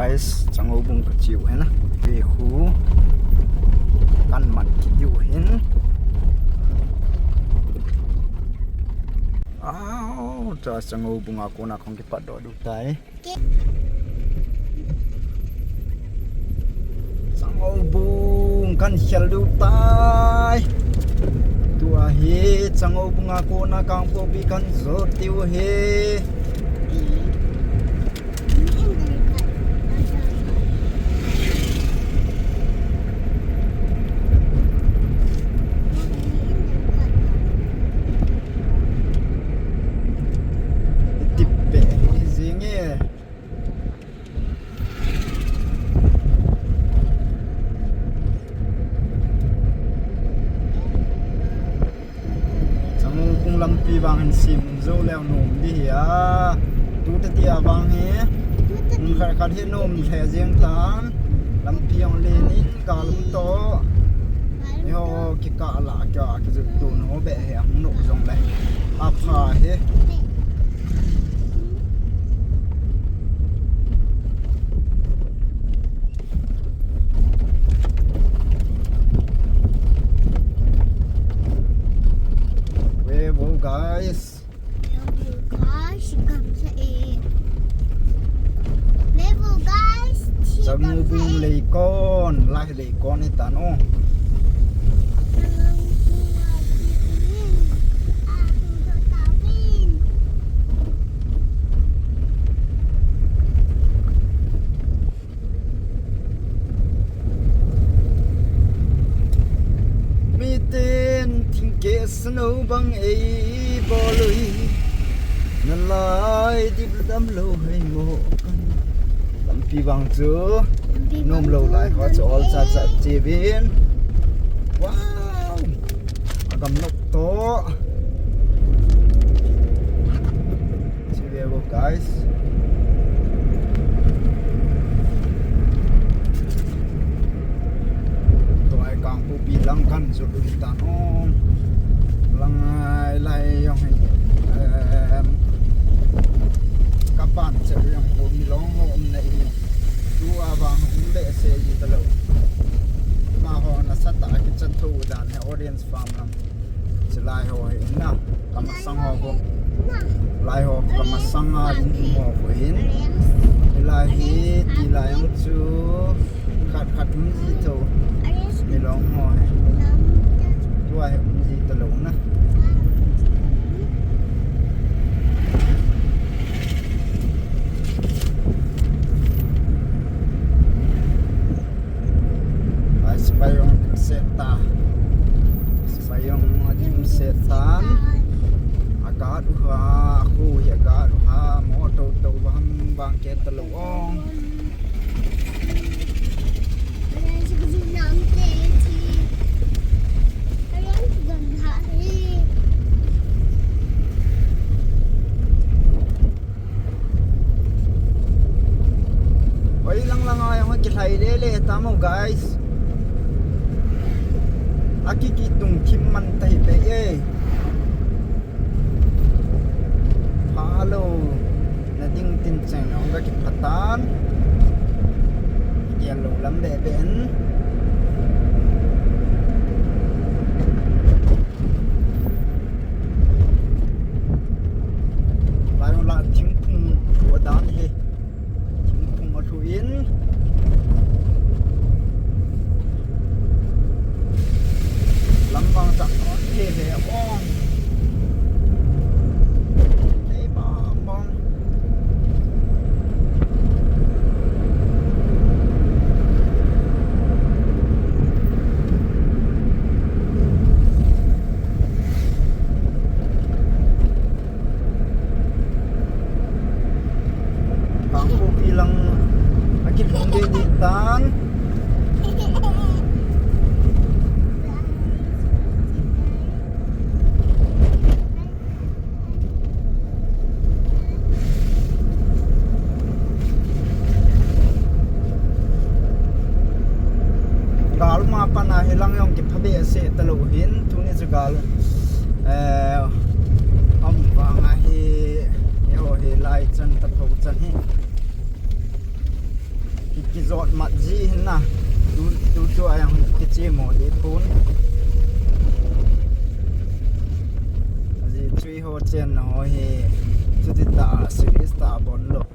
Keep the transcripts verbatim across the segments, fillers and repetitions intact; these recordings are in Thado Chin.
Guys, Changoubung kache u hin na. Ve khu. Kan mat kit u hin. Au, tua Changoubung a kona kahung kipat doh diu tai. Changoubung kan khel diu tai. Tua hi Changoubung a kona Kangpokpi kan jot diu hi. Tip beh hi jing e. Changoubung lampi vang hin sem jou leu nom di hi a. Tu teti a vang hi. Mun khat khat hi nom lheh jeng tan. Lampi jong len in kal um to. Eiho kikah lah kikah kijot tun ho beh hi a hung nop jong le. Apha hi. Ve vo guys. Ve vo guys, gamsa e. Ve vo guys, thi gamsa e. Changoubung leikon, lai leikon hitan o. Changoubung leikon, a, Miten thingkeh sano bang eibol ui. Nalai dip damlou hei mo kan. Lampi vang chu. Lampi vang nomlou chu lai ho chu ol cha cha chevin. Wow. Agam nok to. Che ve vo guys. Tua hi Kangpokpi lang kan jot u hitan o. Lang ai lai jong hi. Em, kapan che jong ko milong ho um na hi. Tua vang um behseh ji talou. Amaho nasatah a kichat tho dan hi audience farm lang. Chulai ho hi na, kamasang ho ko. Lai ho kamasang a ding ho ko hin. Hilai hi, tilai ang chu. Khat khat um ji to. Milong ho hi. Tua hi um ji talou na. Ai, sepai jong adim seta. Sepai jong adim setan. Agat uha, khu hi agat uha, mo to to vang vang ke talou ong. Oi, lang lang a jong akilhai lele tam o, guys. Akikitung thim man tai be e. Hello. Na ding tin cheng jong kakipha tan. Gel lou lam be be in. Lai jong la thingphung lhu dan hi. Thingphung alhu in. Lam vang chah non he he ong. Ei bang bang. Kangpokpi lang akilhung deh deh tan. Gal ma pana hilang jong kipha behseh talou hin, tuni chu gal, eh, um vang ahi, eiho hi lai chan tapou chan hi. Ki, kijot mat ji hin na. Tu, tu chu a jong kichemo ding pon. Ajeh chu eiho chenna ho hi chuti tah a serious tah a bon lou.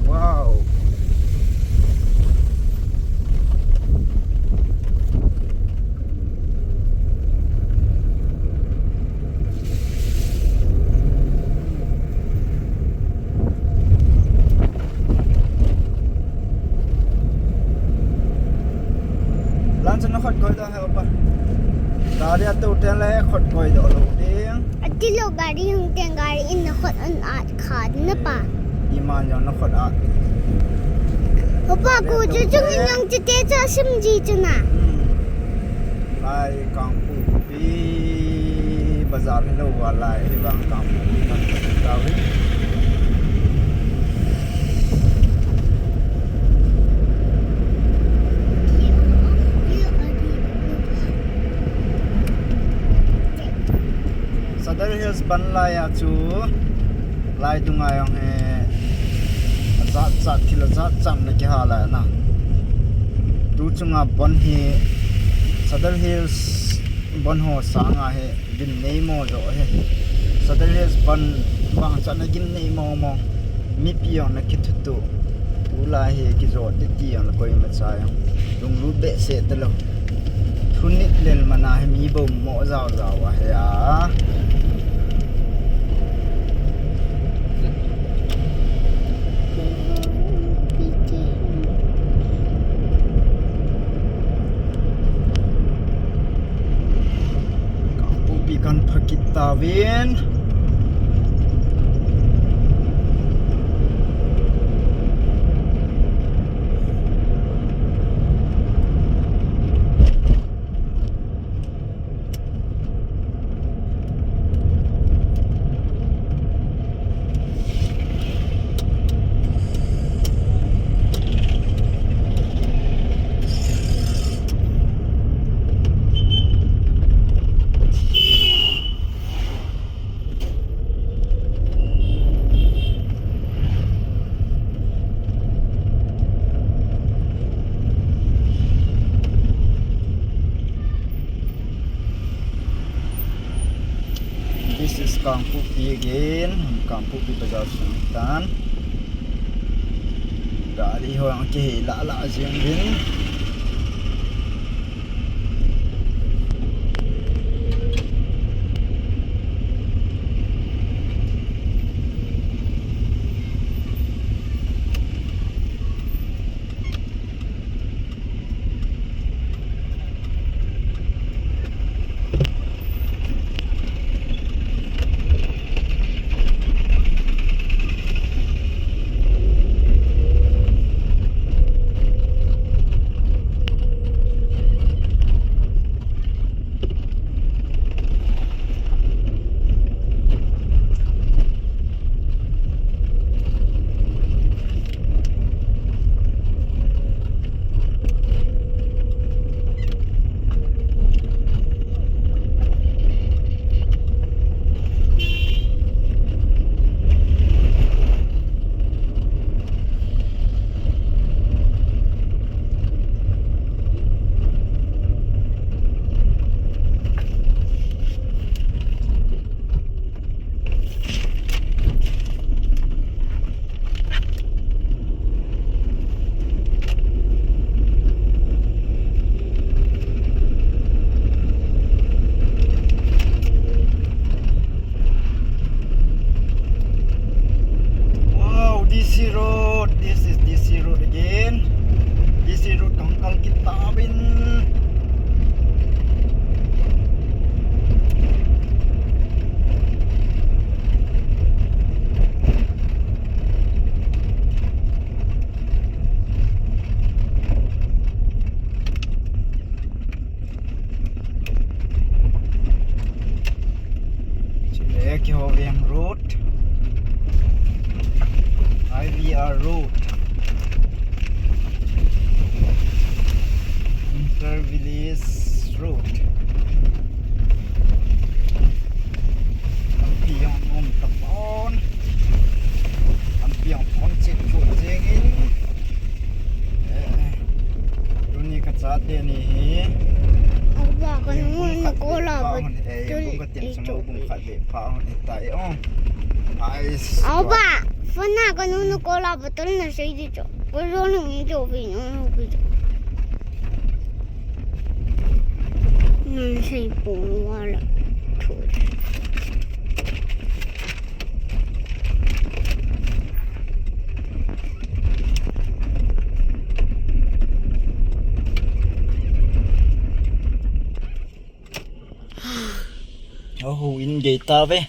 Wow. Lan chan na khut koi da. Gari a tou teng le khut koi doh lou ding. Ati lou gari hung teng gari in na khut an at kha na pa. Iman jong na khut at. Papa, gari a tou chu chung teng. Jong chu te cha sim ji chu na. Hmm. Lai Kangpokpi bazar hi lou va lai hi vang Kangpokpi kan ta vi. Sadar Hills ban lai a chu lai dunga jong hi ajat jat thil ajat jat na kihal a na. Tu chunga bon hi Sadar Hills bon ho sanga hi gimnei mo jo hi. Sadar Hills ban vang chan a gimnei mo mo. Mipi jong na kithutup. Tulai hi kijot ding ti jong la koima cha jong lunglut behseh talou. Thunit lel mana hi mi bou mo jao jao ahi a. Kangpokpi kan pha kit tauvin. This is Kangpokpi again. Kangpokpi bazar sung tan. Gari ho ang kihei lah lah jing din. Wow, D C road. This is D C road again. D C road kang kal kit tauvin. Chule keiho veng road, I V R road. Village Road. Lampi jong um tapon. Lampi jong phone chip chu jeng in. Eh, tuni kachate ni hi. Au pa, kanu nu call a ba. Eh, bung katin sung bung khat le pha hon ta e o. Ais. Au pa, phone na kanu nu call a ba tol na sei di cho. Ko jo nu ni jo bi nu nu bi cho. Nun sei pung wala. Thu. Oho, in gei ta ve.